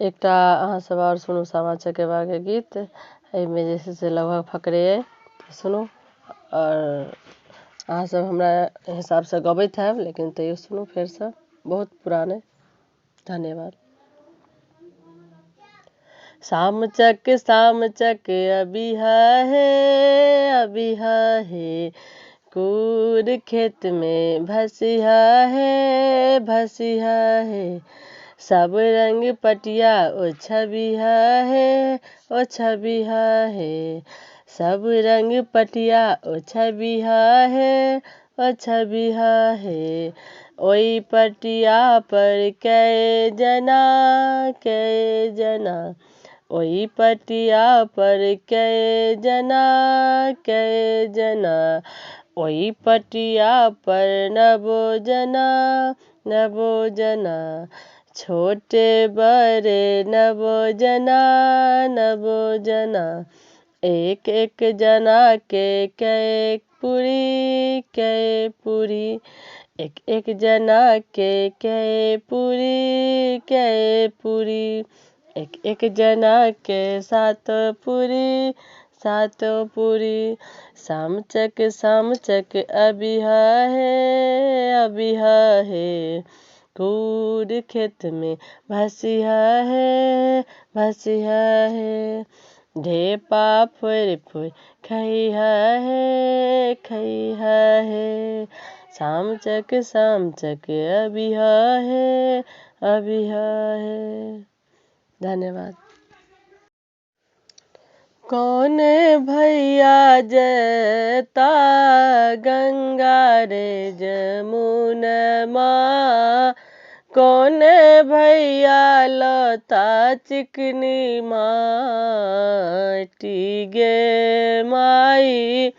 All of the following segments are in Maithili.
एकटा अहाँ सब आओर सुनू सामा चकेबाके गीत। एहिमे जे छै से लगभग फकरे अइ, सुनू। आओर अहाँ सब हमरा हिसाबसँ गबैत होयब, लेकिन तैयो सुनू फेरसँ, बहुत पुरान अइ। धन्यवाद। साम चक साम चक अबिहा हे अबिहा हे, कूर खेत में भसिहा हे भसिहा हे, सब रंग पटिया ओ छबिहा हे ओ छबिहा हे, सब रंग पटिया ओ छबिहा हे ओ छबिहा हे, ओहि पटिया पर कै जना कै जना, ओहि पटिया पर कै जना कै जना, ओहि पटिया पर नबो जना नबो जना, छोटे बड़े नबो जना नबो जना, एक एक जना के कै पूरी कै पूरी, एक एक जना के कै पूरी कै पूरी, एक एक जना के सात पूरी सातो पूरी, साम चक साम चक अबिहा हे अबिहा हे, कूर खेत में भसिहा हे भसिहा हे, ढेपा फोड़ि फोड़ि खइहा हे खइहा हे, साम चक साम चक अबिहा हे अबिहा हे। धन्यवाद। कौने भैया जयता गंगा रे जमुनमा, कौने भैया लता चिकनी माटी गे माई,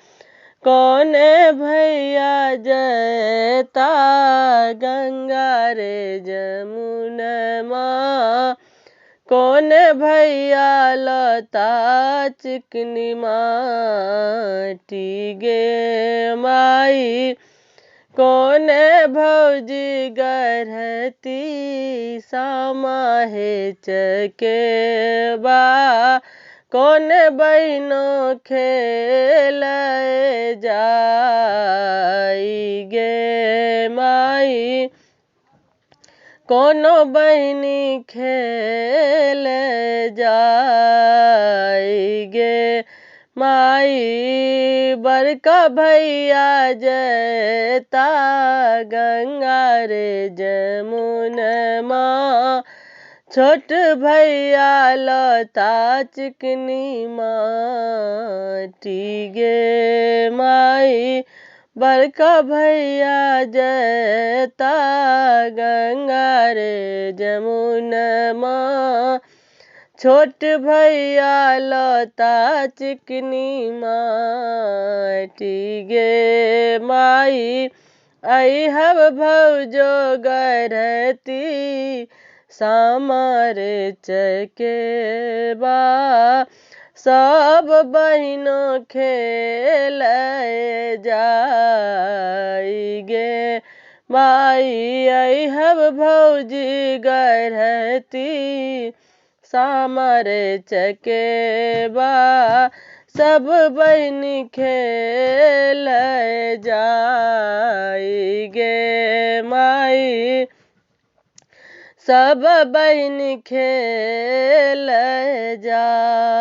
कौने भैया जयता गंगा रे जमुनमा, कौन भैया लता चिकनी माटी गे माई, कौन भौजी गढ़ती सामा हे चकेबा, कौन बहिनो खेल जाई गे माई, कोनो बहिनी खेल जाई गे माई, बड़का भैया जयता गंगा रे जमुनमा, छोट भैया लता चिकनी माटी गे माई, बड़का भैया जयता गंगा रे जमुनमा, छोट भैया लता चिकनी माटी गे माई, अइहब भौजो गढ़ती सामा रे चकेबा, सब बहिनो खेल जाई गे माई, अइहब भौजी गढ़ती सामा रे चकेबा, सब बहिनी खेल जाई गे माई, सब बहिनी खेल जाई।